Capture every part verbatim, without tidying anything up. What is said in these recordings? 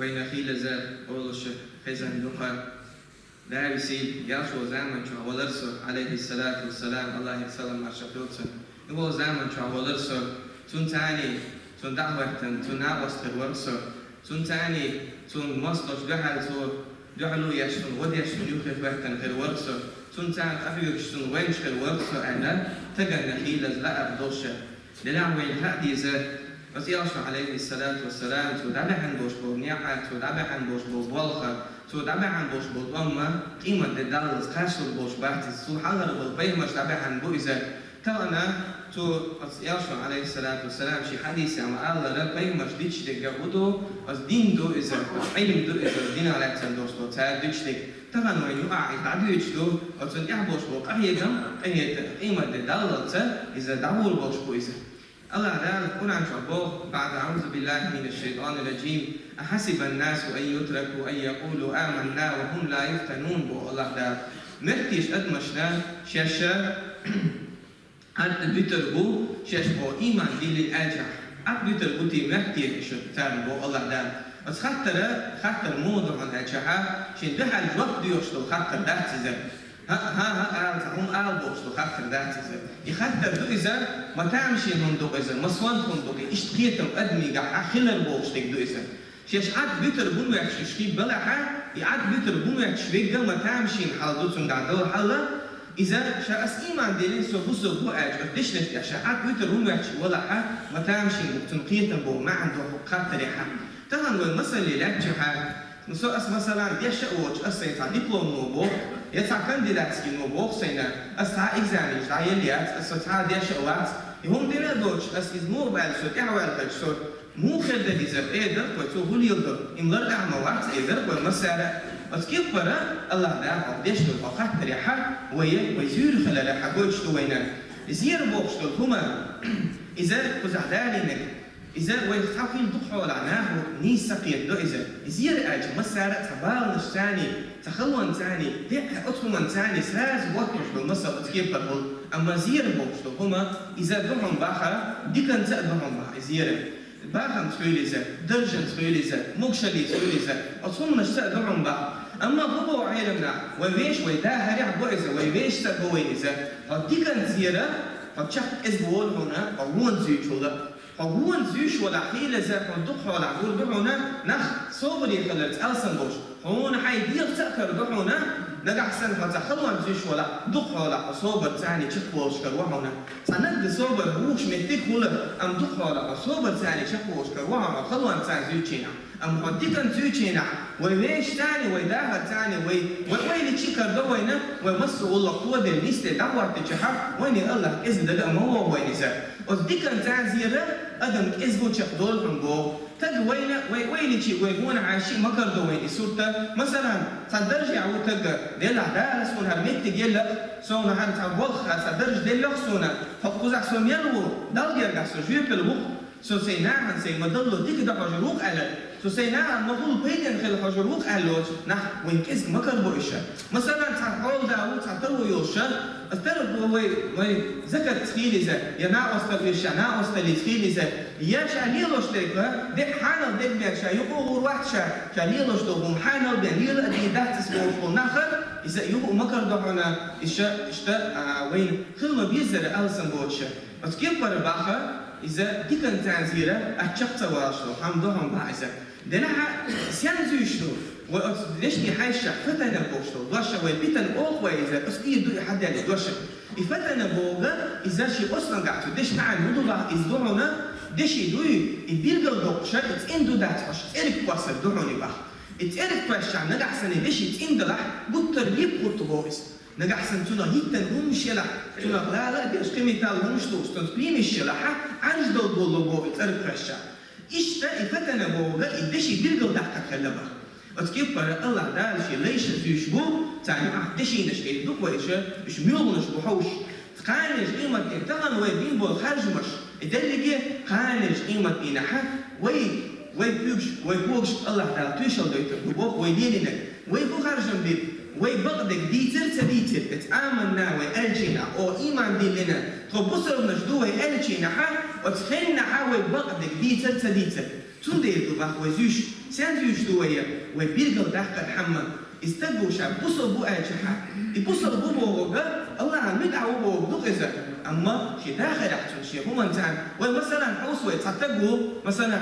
Вайна хийла из олуш хезна дукха. Дала висийла, ялх волу заман чохь валара со, Ӏалайхиссалату вассалам, Аллахьера салам-маршо хуьлда цунна. И волу заман чохь валара со, цунна царний, цунна дӀа а хӀоьттина, цунна накъост хир вара со. Цунна царний, цунна мостагӀчунна дуьхьал цо, дуьхьало еш, цунна гӀо деш, цунна юххе хӀоьттина хир вара со. Цунна царна къахьоьгуш, цунна вайнаш хир вара со аьлла, стаганна хийла из лаар долуш. Делахь вайна хаа деза, оцу Элчано, Ӏалайхиссалату вассалам, цо дӀабаьхьна болуш болу неӀ, цо дӀабаьхьна болуш болу болх, цо дӀабаьхьна болуш болу тӀом къематде даллалц кхачалур болуш бац иза. Цул хьалхара болу пайхамарш дӀабаьхьна бу иза. Тахана цо, оцу Элчано, Ӏалайхиссалату вассалам, шен хьадисехь ма-аллара, пайхамарш дуьйцуш дерг хӀун ду, оцу дин ду иза, оцу Ӏилма ду иза, оцу динах лаьцна долуш долу цара дуьйцуш дерг. Тахана вайна юкъахь иза дӀадуьйцуш ду, оцунна тӀехь болуш болу къахьегам, къахьегам къематде даллалц иза дӀагӀур болуш бу иза. Аллахь Дала Къуръан чохь боху: «بعد أعوذ بالله من الشيطان الرجيم. أحسب الناس أن يتركوا أن يقولوا آمنا وهم لا يفتنون», боху Аллахь Дала. Моьтту те адамашна шаьш Ӏад буьтур бу, шаьш боху ийман диллина аьлчахь? Ӏад буьтур бу те моьтту те шу царна, боху Аллахь Дала. Оцу хаттара, хаттар муха ду хьуна аьлчахьа, шен дуьхьал жоп доьхуш долу хаттар дац иза. ХӀаъ, хӀан-хӀа ала, цхьа хӀума ала бохуш ду хаттар дац иза. И хаттар ду иза, ма тамашийна хӀума ду иза, ма сонта хӀума ду, иштта кхетам адамигахь а хилар бохуш дерг ду иза. Шаьш Ӏад буьтур бу моьттуш уьш хи балахьа, и Ӏад буьтур бу моьттуш верг а ма тамашийна хьал ду цуьнгахь долу хьал. Иза ша ас ийман диллина, со бусалба ву аьлча, оцу дешнаш тӀехь ша Ӏад буьтур бу моьттуш валахьа, ма тамашийна бу цунна кхетам боху маьӀна ду хаттарехьа. Тахана вай масале лаьттачухьа, Ну, со ас, масалан, деш а воцуш, ас сайн цхьа дипломно боху, я цхьа кандидатскино боху сайна, ас цхьа экзаменаш дӀаелла яц, ас со цхьа деш а вац. И хӀума дина а доцуш, ас иза муха баьлла со тӀаьхьаваьлла хилча, со муха хир дара иза, э, дара вай, цо хӀун леладо, и лар а ма вац, э, дара вай массара. Оцу кеппара Аллахь Дала хьо деш долу хьо хаттарехьа, вай, вай зуьйр хиларехьа гойтуш ду вайна. Зера бохуш долу хӀума, иза кхузахь далийнарг. Иза вайх цхьа хила дукха хьолахь нахо нийса ца кхетадо иза. Иза зера аьлча, массара а цхьа баланаш царний, цхьа халонца царний, деа оцу хӀуманца царний сразу хӀоттош долу масал оцу кепара хуьлу. Амма зера бохуш долу хӀума, иза ду хьуна баха, диканца а ду хьуна баха, иза зера. Бахамца хуьлу иза, даржанца хуьлу иза, могушаллица хуьлу иза, оцу хӀуманашца а ду хьуна баха. Амма хӀун боху Ӏеламнаха, вай вешан, вай дахарехь а го иза, вай вешанца а го вайна иза. Хьо диканца зера, хьо чекх кӀезиг волу хьуна, хьо вонца зуьйчул а. Хьо вонца зуьйш валахь, хийла иза хьуна дукха хьолахь гур ду хьуна, нах собаре хиларца алсам болуш. Хьуна хьайн дегӀаца а кара ду хьуна, нагахь санна хьо цхьа халонца зуьйш валахь, дукха хьолахь хьо собарца царний чекхволуш кара ву хьуна. Цхьа нагахь собар вухуш меттиг хуьлу, амма дукха хьолахь хьо собарца царний чекхволуш кара ву хьуна, хьо халонца царний зуьйчийнахь. Амма хьо диканца зуьйчийнахь, вай вешанца царний, вай дахарца царний, вай, вай ойла чу кара до вайна, вай массо а гӀуллакх тоделла, нисделла дӀахӀоттичахьа, вайна Аллахь кӀезиг дага а ма вогӀу вайна иза. Оцу диканца царна зера адам кӀезиг чекхдолу хьуна боху. Стаг вайна, вай ойла чу, вай гонахьа шиъ ма карадо вайна и сурт. Масалан, цхьа даржехь ву стаг, делахь Дала суна хӀара меттиг елла, суна хӀара цхьа болх, хӀара цхьа дарж делла суна, хӀокхузахь со мел ву, Далла гергахь со жоьпалла ву-кх. Со сайн нахана сайн ма-далло дика ду хьожур ву-кх аьлла, со сайн нахана ма-хуьллу пайденна хила хьожур ву-кх аьлла, нах вайн кӀезиг ма карабо иша. Масалан, цхьа хьолада ву, цхьа таро йолуш, аса тара ву вай, вай закатца хийла иза, я накъостал веш ша накъосталлица хийла иза, я ша лелош дерг, деа хьанал дерг бен ша юкъа гӀур вац ша, ша лелош долу хӀума хьанал бен лела а дийр дац аса бохуш болу нах, иза юха а ма карадо хьуна, иша, иштта, а, вайна хила ма-беззара алсам боцуша. Оцу кеппара баха, иза диканца царна зера, ас чекх ца валаш долу хӀама ду хьуна баха иза. Делахь а, сенна зуьйш ду? Вай оцу дешнийн хьаьшашкахь фатана бохуш долу дош, вай питана олу вай иза, оцу тӀера ду и хьадаьлла дош. И фатана бохург, иза шен оцу нагахь цу дешан маьӀна хӀун ду баха, иза ду хьуна, деши дуй, и билгалдоккхуша, и цӀена ду дац хьош, цӀерга кхоссар ду хьуна и баха. И цӀерга кхоьссича нагахь санна и деши цӀена далахь, гуттар а лепа хӀутту боху иза. Нагахь санна цунах хӀиттина хӀуманаш елахь, цунах лала а деш, кхин меттала хӀуманаш дууш, цунца примеш елахь, Ӏаьржа долу болу боху и цӀерга кхоьссича. Иштта и фатана бохург и деши билгалдаккхар хилла баха. Оцу кеппара Аллахь Дала шен лайша зуьйш бу, царна юкъахь дешинаш хила ду-кх вай иша, уьш муьлханаш бу хьовш. Кханерчу къематдийнахь тахана вай бина болу харжамаш, и дерриге кханерчу къематдийнахь вай, вай куьйгаш, вай когаш Аллахь Дала тоьшалла дойтур ду боху вай лелийнарг. Вай хӀун харжам бира? Вай бакъдерг дийцира а ца дийцира, оцу аманна вай аьллачийнахь, о, ийман диллина, тхо бусалбанаш ду вай аьллачийнахь, оцу хеннахь вай бакъдерг дийцира а ца дийцира. Цундела ду бах вай зуьйш. Сен зуьйш ду вай? Вай билггал даккхар хӀама. И стаг ву ша бусалба ву аьлчахьа, и бусалба ву бохург Аллахьан муьтӀахь ву бохург ду иза. Амма шен дахарехь цунна шен хӀуманца, вай, масалан, хьовса вай, цхьа стаг ву, масалан,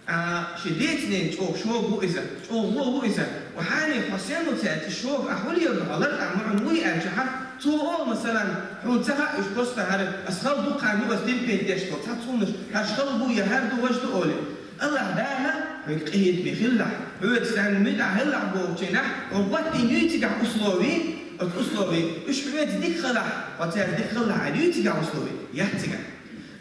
а, шен деца-ненаца чӀогӀа шога ву иза, чӀогӀа вон ву иза. Ва хьанехь хьо сен ву ца аьлча, шога ахь хӀун леладу, хьо лартӀехь ма Ӏун вуй аьлчахьа, цо олу, масалан, хьуна ца хаьа уьш просто хӀара, ас хала дукха хан ю, ас тилпетдеш долу цхьа цхьаннаш, хӀара хала бу я хӀара ду, важа ду олий. Аллахь Дала хьоьга къинхетаме хилалахь, хьоьца царна муьтӀахь хилалахь бохучу хенахь, хьо хӀоттийна юй цигахь условий, оцу условий, уьш хьоьца дика хилахь, хьо цаьрца дика хилалахь аьлла юй цигахь условий, яц цигахь.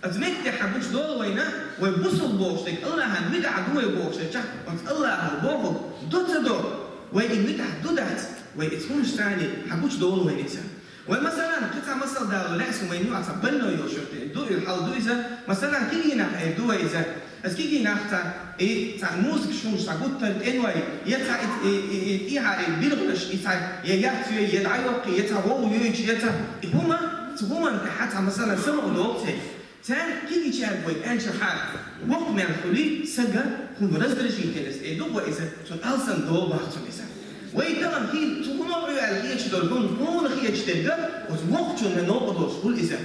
Оцу меттехь хьан гучу долу вайна, вай бусалба бохуш дерг Аллахьан муьтӀахь ду вай бохуш дерчахь, оцу Аллахьо бохург до ца до, вай и муьтӀахь ду дац, вай и цхьа хӀуманаш царний хьан гучу долу вайна иза. Вай, масалан, кхин цхьа масал дало лаьа суна, вайн юкъахь цхьа больной йолуш ю, ду и хьал ду иза, масалан, кегий нах эр ду вай иза. Ас кегий нах цхьа, и цхьа музыка шуна цхьа гуттар тӀенвай, я цхьа и, и, и, и тӀехьа и билгӀанаш, и цхьа я яц йой, я дӀайоккхий, я цхьа вовшах йойтуш, я цхьа и хӀума, цу хӀуманна тӀехь цхьа, масалан, самукъа догӀу церан. Царна кегийчаьрга вай аьлча хьара, воккха мел хуьлий, сага хӀума раздражительность эр ду вай иза, цунна алсам долу бах цунна иза. Вай тахана хӀинца цу хӀума хьоьга аьлла хеташ долу хӀума хьуна хеташ дерг, оцу воккхачунна новкъа долуш хуьлу иза.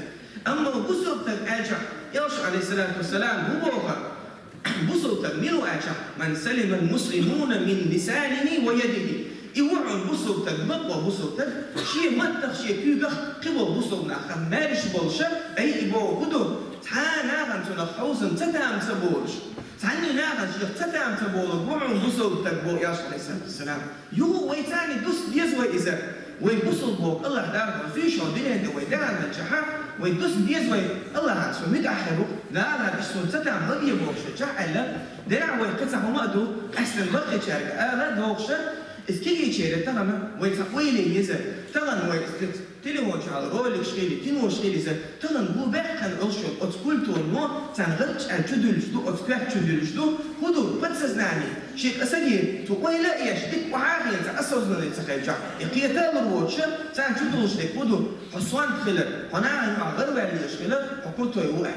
Амма бусалба стаг аьлча, Элчано, алейхиссалату вассалам, хӀун боху? Бусалба стаг мила ву аьлча, «Ман салимал муслимуна мин лисанихи ва ядихи». И ву хьуна бусалба стаг, бакъо бусалба стаг, шен маттах, шен куьйгах кхиболу бусалба нах маьрша болуша, ай, и боху хӀун ду? Цхьа а нахана цунах хьовсам ца там ца болуш, цхьанний нахана шех ца там ца болу ву хьуна бусалба стаг, боху Элчано, алейхиссалату вассалам. Юха вай царний дуста деза вай иза. Вай бусалба боху Аллахь Дала хьо зуьйш хьо динан тӀе вай даханчахьа, вай дуста деза вай Аллахьан со муьтӀахь хир ву, Дала иштта суна ца там ма бе бохуш чохь аьлла, дерригь вай кхин цхьа хӀума а ду, къаьстина баккхийчаьрга ала а дохуша, иза кегийчеран тахана вай цхьа ойла е еза, тахана вай иза телефон чохь роликаш хили, кинош хили иза, тахана ву баьхкина олуш йолу оцу культурно царна гӀатташ аьлла чу дуьллуш ду, оцу коьрта чу дуьллуш ду, хӀун ду, подсознание, шен кӀа саге, цу ойла а еш, дика охьа а хиъна, цхьа осознанность ца хилчахь, и кхета а лур воцуша, царна чу дуьллуш дерг хӀун ду, хьо сонта хилар, хьо нахана юкъахь гӀараваьлла еш хилар, хьо крутой ву аьлла.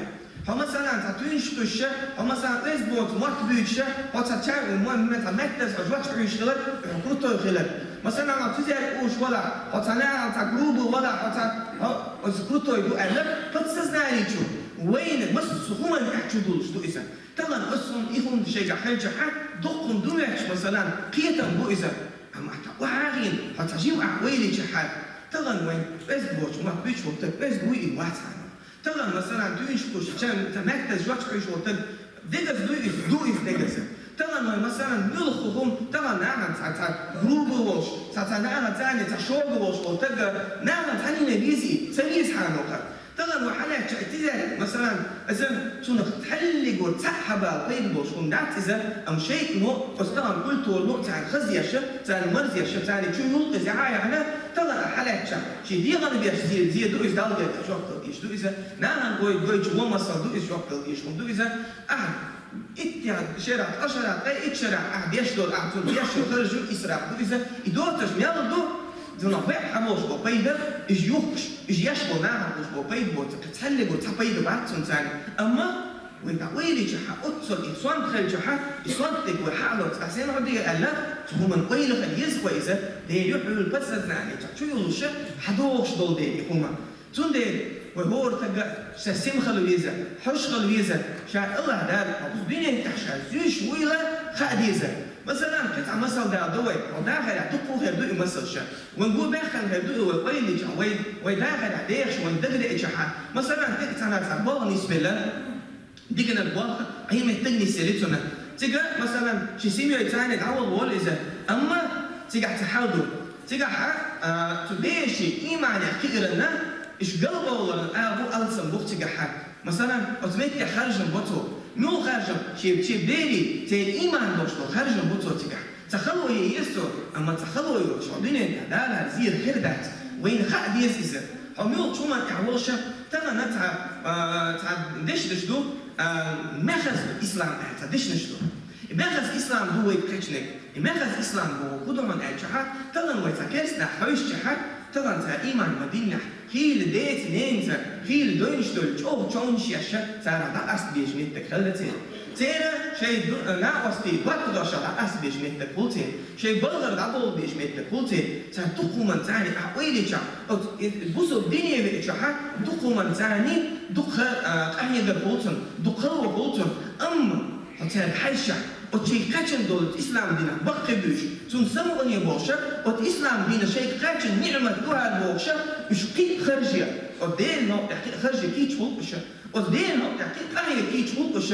Хьо, масалан, цхьа туьйнаш кхуьссуша, хьо, масалан, оьзда боцу мотт буьйцуша, хьо цхьа ча-, мо-, мо-, цхьа меттаза хьо жоч хьуьйсуш хилар, хьо крутой хилар. Масалан, хьо тизер кхуьуш валахь, хьо цхьа нахана цхьа грубый валахь, хьо цхьа, хьо оцу крутой ду аьлла, подсознание чу вайна массо а хӀуманна тӀехь чу дуьллуш ду иза. Тахана оцу хӀума, и хӀума шайгахь хилчахьа, дуккха хӀума ду моьттуш, масалан, кхетам бу иза. Амма тхан охьа а хиъна, хьо цхьа жимма ахь ойла йичахьа, тахана вайн оьзда боцу мотт буьйцуш волу стаг оьзда вуй, и вац хьанал. Тахана, масалан, туьйнаш кхуьссуш, цхьа меттаза жоч хьуьйсуш волу стаг, дегаза дуй иза, ду иза дегаза. Тахана вай, масалан, муьлхха хӀума, тахана нахана цхьа, цхьа грубый волуш, цхьа, цхьа нахана царна цхьа шога волуш волу стаг, нахана цхьанийна везий, ца веза хьанал кхара. Тахана вай хьалаьцча, и тизер, масалан, иза цунах цхьаллигора цхьаъ хьабала пайда болуш хӀума дац иза, амма шайтано, оцу тахана культурно царна хазъеш, царна марзъеш, царна чу юллу иза хьа а яхьна, тахана хьалаьцча, шен дегӀана беш зе, зе ду иза, Далла дерг жоп дала дезаш ду иза, нахана гой-, гойчу вон масал ду иза, жоп дала дезаш хӀума ду иза, ахьа иттех шарахь, ткъа шарахь, ткъе итт шарахь ахьа деш долу, ахьа цунна деш йолу харжам исраф ду иза, и доцурш мел ду, цунах бакъ хьан болуш бо пайда, иза юхкуш, иза еш бо нахана луш бо пайда боцу, кхин цхьаллигора цхьа пайда бац цунна царна. Амма вай дӀа ойла йичахьа, оццул и сонта хилчахьа, и сонта дерг вай хьалоцу, ахьа сен хьо дийа аьлла, цу хӀуманна ойла хила еза вай иза, Дела юхь хьуьлла подсознание чу юллуша, хьадогӀуш долу дела и хӀума. Цундела вай хӀора стага ша сема хила веза, хьоьжуш хила веза, ша Аллахь Дала хьо кху дуьнен тӀехь ша зуьйш вуйла хаа деза. Масалан, кхин цхьа масал дала ду вай, хьо дахарехь дуккха хир ду и масал ша. Вайн гу баьхкина хир ду и вай ойла йичахь, вай, вай дахарехь дехаш вайн дага деъчахьа. Масалан, кхин цхьана цхьа болх нисбелла, диканиг болх, Ӏен меттиг нисъелли цунна. Цига, масалан, ши семьей царна дӀавала волу иза, амма цигахь цхьа хьал ду. Цигахьа, а, цу бераши ийманехь кхиаранна, иш галбовларан агӀо алсам бу цигахьа. Масалан, оцу меттехь харжам бо цо. Муьлха харжам? Шен, шен берий, церан ийман долуш долу харжам бу цо цигахь. Цхьа хало е еза цо, амма цхьа хало йоцуш хьо дуьнен тӀехь далахьара зер хир дац. Вайна хаа деза иза. Хьо муьлхачу хӀуманна тӀехь волуша, тахана цхьа, а, цхьа дешнаш ду, а, мехаза ислам аьлла цхьа дешнаш ду. И мехаза ислам ду вай кхечниг. И мехаза ислам боху хӀун ду хьуна аьлчахьа, тахана вай цхьа керстанаш хьовсчахьа, тахана цара ийман ма-диллинехь, хийла деца-ненаца, хийла дойнаш долу чӀогӀа човнаш еш, царах дӀакъаста безаш меттиг хилла церан. Церан шоай ду-, накъостий доттагӀашта дӀакъаста безаш меттиг хул церан, шоай балхара дӀабовла безаш меттиг хул церан, цар дукха хӀуманца цӀена ахь ойла йича, оцу, э, бусалба дине веача хьа, дукха хӀуманца цӀена, дукха, а, къахьегар хул цунна, дукха хало хул цунна. Амма хьо цаьрга хьаьжча, оцу шайга кхаьчна долу ислам динах баккхий буьйш, цунна самукъане бохуша, оцу ислам дина шайга кхаьчна ниӀмат ду хьара бохуша, уьш кхин а харжа, оцу Делан новкъа тӀехь кхин а харжа кийча хул уьш. Оцу Делан новкъа тӀехь кхин а къахьега кийча хул уьш.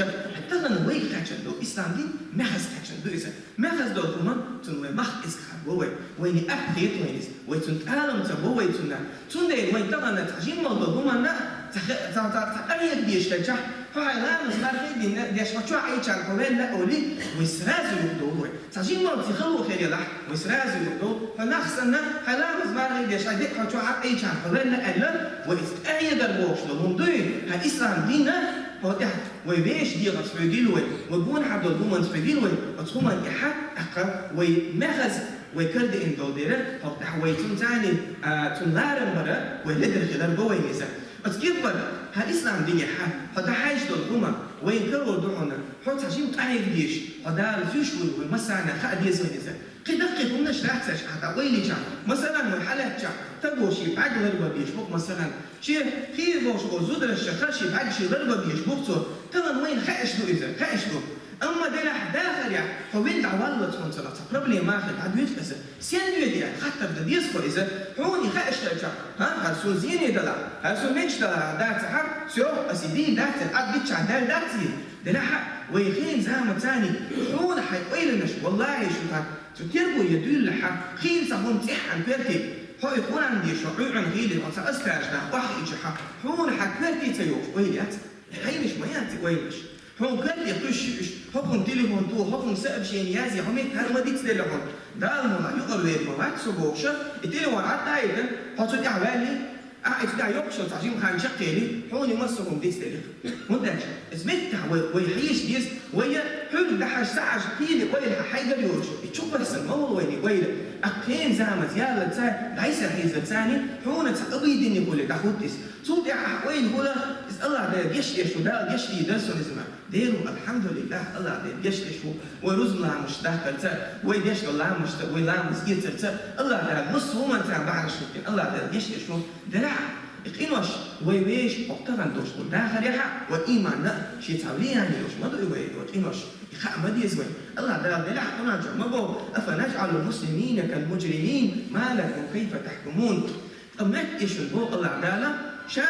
Тахана вайга кхаьчна долу ислам дин мехаза кхаьчна ду иза. Мехаза долу хӀума цунна вай мах иза хьан бо вай. Вайна аьтта хета вайна иза. Вай цунна тӀалам ца бо вай цунна. Цундела вайн тахана цхьа жиммал долу хӀуманна цхьа хе-, цхьа, цхьа, цхьа къахьега дезаш хилча, хьо хьайн ламаз мархий дина деш, хьо чохь Ӏийча хьо велла олий, вай сразу юхадовлу вай. Цхьа жиммал цхьа хало хир елахь, вай сразу юхадовлу. Хьо нах санна, хьайн ламаз мархий деш, хьайн декъа хьо чохь Ӏийча хьо велла аьлла, вай иза къахьедар бохуш долу хӀума дуй, хьайн ислам дина, хьо тӀехь вай вешан дегӀаца хьоьгийла вай, вай гонахьа долу хӀуманца хьоьгийла вай, оцу хӀуманна тӀехьа, тӀаккха вай мехаза, вай карадеана долу дера, хьо тӀехь вай цунна цӀена, а, цунна ларам бара, вай ледара хилар бо вайна иза. Оцу кепара, хьан ислам динехь, хьо дӀахьаьжча долу хӀума, вайна карор ду хьуна, хьо цхьа жимма къахьега дезаш, хьо Дала зуьйш ву, вай массарна хаа деза вайна иза. Кхин даккхий хӀуманаш дац аша, хьан дӀа ойла йича. Масалан, вай хьалаьцча, таго шен бӀаьрг ларбан безаш бу-кх, масалан, шен хийра болуш болу зударшца хаа шен бӀаьрг шен ларбан безаш бу-кх цо. Тахана вайна хаьаш ду иза, хаьаш ду. Амма делахь дахарехь, хьо вина дӀаваллалц хьуна цунах цхьа проблема а хилла, дӀадоьду иза. Сен доьду аьлла, хаттар дан деза хьо иза. Хьуна и хаьаш хилча, хьан, хӀара суна зене далахь, хӀара суна мегаш далахь, дац хьан, всё, аса и дийна дац, Ӏад диччахь даьлла дац и. Делахь а, вай хенан заманца цӀена, хьуна хьайн ойланаш, валлахӀи, шу тхан, цу терго я дуьйлалахь, хийла цхьа хӀума цӀеххьана коьрте, хьо и Къуръан дешо, Ӏуьйранна хийла хьо цхьа азкараш нах охьаийча хьан, хьуна хьан коьрте ца йогӀуш ойла яц. Хьайнаш ма яц и ойланаш. Хьуна коьрте кхуьссуш, хӀокхунна телефон туху, хӀокхунна сообщение язъе, хьо метта хӀара ма дицделла хьуна. Дала муха юкъара вер ма вац со бохуша, и телефон Ӏад а йитина, хьо цу тӀехь ваьллий, ахь и цу тӀехь йоккхуш йолу цхьа жима хан чекхъели, хьуна и массо а хӀума дицделира. ХӀунда аьлча иза меттахь вай, вай хьийша деза, вай хьуьлга дӀахьажа ца Ӏаш, хийла ойла хьайгара йолуш, и чу кхоьссина ма волу вайна ойла. Аккха хенан заманца яллалц цӀена, дӀасахьийзалц цӀена, хьуна цхьа обидение хуьлий дӀахӀутту иза. Цул тӀаьхьа ахь ойла хуьлу, иза АллахӀ Дала гечдеш ву, Дала гечдийр дара суна иза ма. Дера ву, алхьамдулиллахӀ, АллахӀ Дала гечдеш ву, вай рузбан ламазаш дахкарца, вай деш долу ламазашца, вай ламаз эцарца, АллахӀ Дала массо а хӀуманца бахьанаш хӀиттина, АллахӀ Дала гечдеш ву. Делахь, и къинош, вай вешан, хӀокху тахана долуш долу дахарехь а, вай ийманна а шен цхьа влияние йолуш ма ду и вай, вай къинош. И хаа ма деза вай. АллахӀ Дала делахь Къуръан чохь ма боху: «أفنجعل المسلمين كالمجرمين ما لكم كيف تحكمون». Ткъа меттахь шуна боху АллахӀ Дала, ша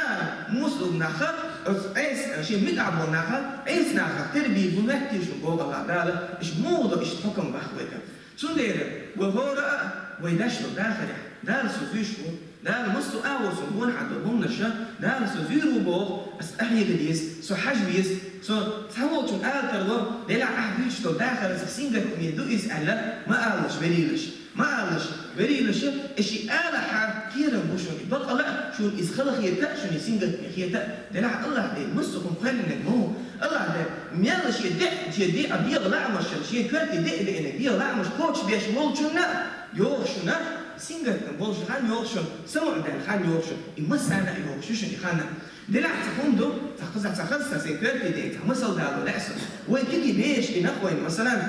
мусулман нах, оцу Ӏеса, шен муьтӀахь болу нах, Ӏеса нахах тера бийр бу меттахь шуна боху АллахӀ Дала, иштта муха до иштта хьукам баккха вайга. Цундела вай хӀора а, вай деш долу дахарехь, Дала со зуьйш ву, Дала массо а агӀо суна гонахьа долу хӀуманаш, Дала со зуьйр ву боху, аса къахьега деза, со хьажа веза, со цхьаволчунна ала тарло, делахь ахь дуьйцуш долу дахар аса сингаттаме ду иза аьлла, ма алалаш, верийлаш. Ма алалаш, верийлаша, и ши алахьа кхерам бу шуна, и бакъала а шуна иза хала хета а, шуна и сингаттаме хета а, делахь АллахӀ Дела массо а хӀума кхоьллинарг ма ву. АллахӀ Дела мел шен деа, шен деа дегӀан лаамашна, шен коьрте деа деанарг дегӀан лаамаш кхочушбеш волчунна а йогӀу шуна, сингаттам болуш хан йогӀу шуна, самукъадаьлла хан йогӀу шуна, и массарна а йогӀуш ю шуна и хан. Делахь цхьа хӀума ду, цхьа кхузахь цхьа хаза цхьа сайн коьрте деан цхьа масал дало лаьа суна. Вай кегий бераш и нах вайна, масалан,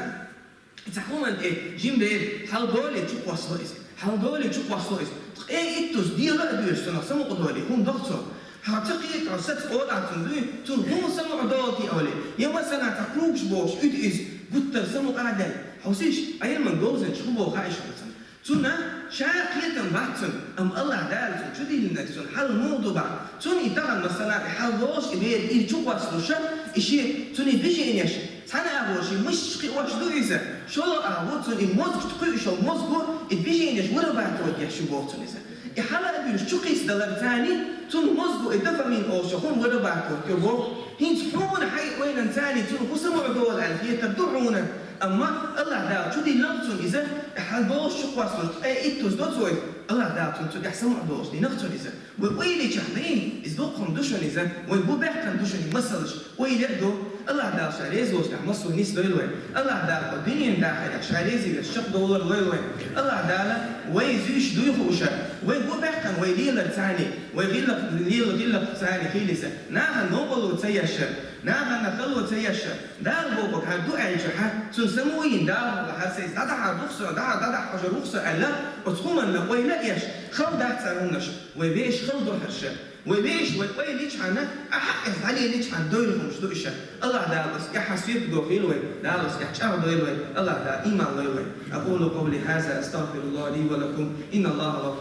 цхьа хӀуманна тӀе жима бер, хьал долий чу кхоссало иза, хьал долий чу кхоссало иза. Ткъе иттуза дела а доьшу цунах самукъадолий, хӀума доху цо. Хьан ца кхета хьо саца къолахь цунна дуй, цунна хӀун самукъадолу те олий? Я, масалан, цхьа кругаш бохуш, уьду иза, гуттар самукъа а даьлла. Хьовсийша, Ӏилман говзанчаш хӀун боху хаьа шуна цунна. Цунна ша кхетам бац цунна, амма АллахӀ Дала цунна чу диллинарг цунна хьал муха ду бахь. Цунна и тахана, масалан, и хьал долуш, и бер ира чу кхоссалуша, и шен, цунна и движениеш, цхьана агӀор шен мышцаш кхиош ду иза, шолгӀа агӀор цунна и мозгаш кхуьуш йолу мозго, и движениеш вырабатывать еш ю боху цунна иза. И хьала а буьйш чу кхиссадалар царний, цунна мозго и дофамин олуш йолу хӀума вырабатывать йо боху. ХӀинца хьуна хьайн ойланца царний цунна хӀун самукъадолу аьлла хетар ду хьуна. Амма АллахӀ Дала чу диллинарг цунна иза, и хьал долуш чу кхоссалуш ткъе иттуза доцу вай, АллахӀ Дала цунна цу тӀехь самукъадолуш динарг цунна иза. Вай ойла йичахь дийна, иза дуккха хӀума ду шуна иза, вай бу баьккхина ду шуна и масалаш, ойла а ду. АллахӀ Дала Ша реза волчу тӀехь массо а нисдойла вай. АллахӀ Дала хьо дуьненан дахарехь Ша реза верг чекхдовлар лойла вай. АллахӀ Дала вай зуьйш дуй хууш, вай гу баьккхина вай леларца, вай гӀиллакх-, лела гӀиллакхца хийла иза. Нахана новкъарло ца еш, нахана хало ца еш, Дала бохург хӀара ду аьлча, хьан цунна самуйин Дала хӀара сайца дӀадахьар ду-кх со, дӀа-, дӀадахьажар ву-кх со аьлла, оцу хӀуманна ойла а еш, хала дац цара хӀуманаш, вай вешан хала ду хӀара ша. Вай вешан, вай ойла йичхьана, ахьа а иза дӀалеличхьана дойла хӀуманаш ду иша. АллахӀ Дала оцу тӀехь соьпа дохийла вай, Дала оцу тӀехь чӀагӀдойла вай, АллахӀ Дала иман лойла вай. أقول قولي هذا أستغفر الله لي ولكم إن الله غفور